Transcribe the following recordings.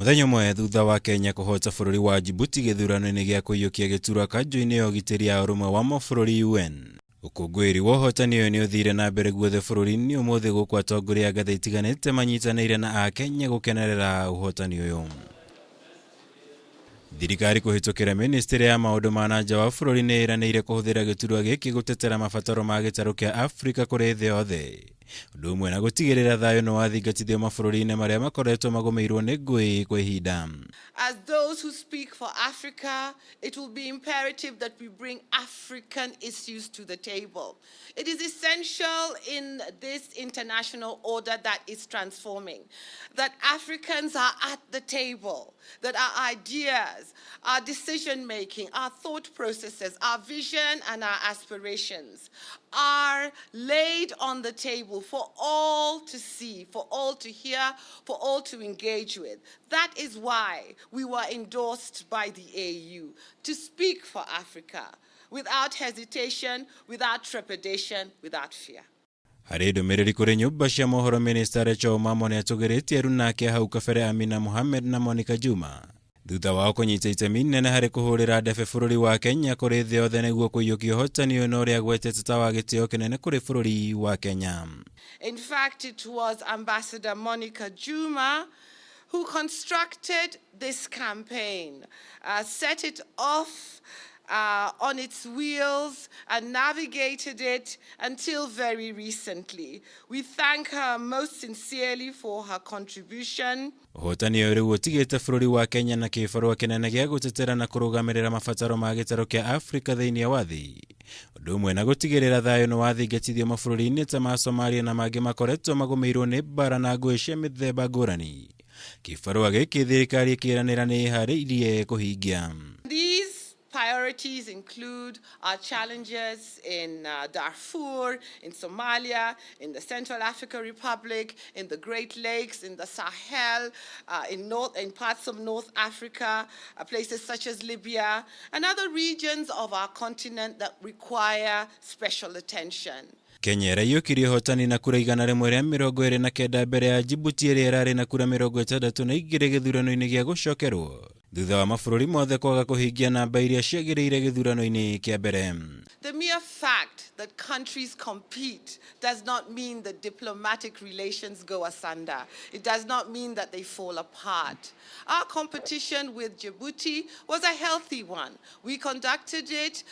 Mũthenya ũmwe thutha wa Kenya kũhoota bũrũri wa Djibouti gĩthurano-inĩ gĩa kũiyũkia gĩturwa kanjũ-inĩ ya ũgitĩri ya Ũrũmwe wa Mabũrũri UN. Ũkũngũĩri wa ũhotani ũyũ nĩ ũthire na mbere guothe bũrũri-inĩ ũmũthĩ gũkũ atongoria a ngathĩ itiganĩte manyitanĩire na Akenya gũkenerera ũhotani ũyũ. Thirikari kũhĩtũkĩra mĩnĩstĩrĩ ya maũndũ ma na nja wa bũrũri nĩ ĩranĩire kũhũthĩra gĩturwa gĩkĩ gũtetera mabataro ma gĩtarũ kĩa Afrika kũrĩ thĩ yothe. Ũndũ ũmwe na gũtigĩrĩra thayũ nĩ wathingatithio mabũrũri-inĩ marĩa makoretwo magũmĩirwo nĩ ngũĩ kwa ihinda. As those who speak for Africa, it will be imperative that we bring African issues to the table. It is essential in this international order that is transforming, that Africans are at the table, that our ideas, our decision making, our thought processes, our vision, and our aspirations are laid on the table for all to see, for all to hear, for all to engage with. That is why we were endorsed by the AU to speak for Africa without hesitation, without trepidation, without fear. Harĩ ndũmĩrĩri kũrĩ nyũmba cia mohoro, Minista Rachel Omamo nĩ atũgĩrĩtie aruna ake hau kabere Amina Mohamed na Monica Juma thutha wao kũnyita itemi inene harĩ kũhũrĩra ndebe bũrũri wa Kenya kũrĩ thĩ yothe nĩguo kũiyũkia ũhotani ũyũ na ũrĩa agwetete ta wa gĩtĩo kĩnene kũrĩ bũrũri wa Kenya. In fact, it was Ambassador Monica Juma who constructed this campaign, set it off on its wheels and navigated it until very recently. We thank her most sincerely for her contribution. Ũhotani ũyũ rĩu ũtigĩte bũrũri wa Kenya na kĩbarũa kĩnene gĩa gũtetera na kũrũgamĩrĩra mabataro ma gĩtarũ kĩa Afrika thĩinĩ wa thĩ, ũndũ ũmwe na gũtigĩrĩra thayũ nĩ wathingatithio mabũrũri-inĩ ta ma Somalia na mangĩ makoretwo magũmĩirwo nĩ mbara na ngũĩ cia mĩthemba ngũrani. Kĩbarũa gĩkĩ thirikari ĩkĩranĩra nĩ ĩharĩirie kũhingia. These priorities include our challenges in Darfur, in Somalia, in the Central African Republic, in the Great Lakes, in the Sahel, in parts of North Africa, places such as Libya, and other regions of our continent that require special attention. Kenya ĩraiyũkirie ũhotani na kura 129 mbere ya Djibouti ĩrĩa ĩrarĩ na kura 62 gĩthurano-inĩ gĩa gũcokerwo thutha wa mabũrũri mothe kwaga kũhingia namba iria ciagĩrĩire gĩthurano-inĩ kĩa mbere. The mere fact that countries compete does not mean that diplomatic relations go asunder. It does not mean that they fall apart. Our competition with Djibouti was a healthy one. We conducted it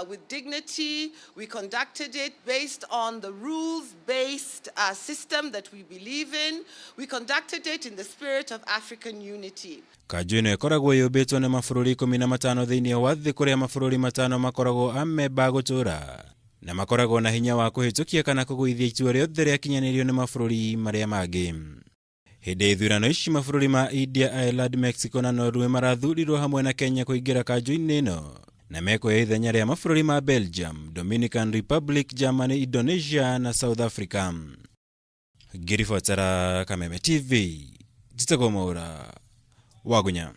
with dignity. We conducted it based on the rules-based system that we believe in. We conducted it in the spirit of African unity. Kanjũ ĩno ĩkoragwo yũmbĩtwo nĩ mabũrũri 15 thĩinĩ wa thĩ, kũrĩa mabũrũri matano makoragwo amemba gũtũũra na makoragwo na hinya wa kũhĩtũkia kana kũgũithia itua rĩothe rĩakinyanĩrio nĩ mabũrũri marĩa mangĩ. Hĩndĩ ya ithurano ici, mabũrũri ma India, Ireland, Mexico na Norway marathurirwo hamwe na Kenya kũingĩra kanjũ-inĩ ĩno na mekuoya ithenya rĩa mabũrũri ma Belgium, Dominican Republic, Germany, Indonesia na South Africa. Ngĩribotera Kameme TV, njĩtagwo Mwaura Wagunya.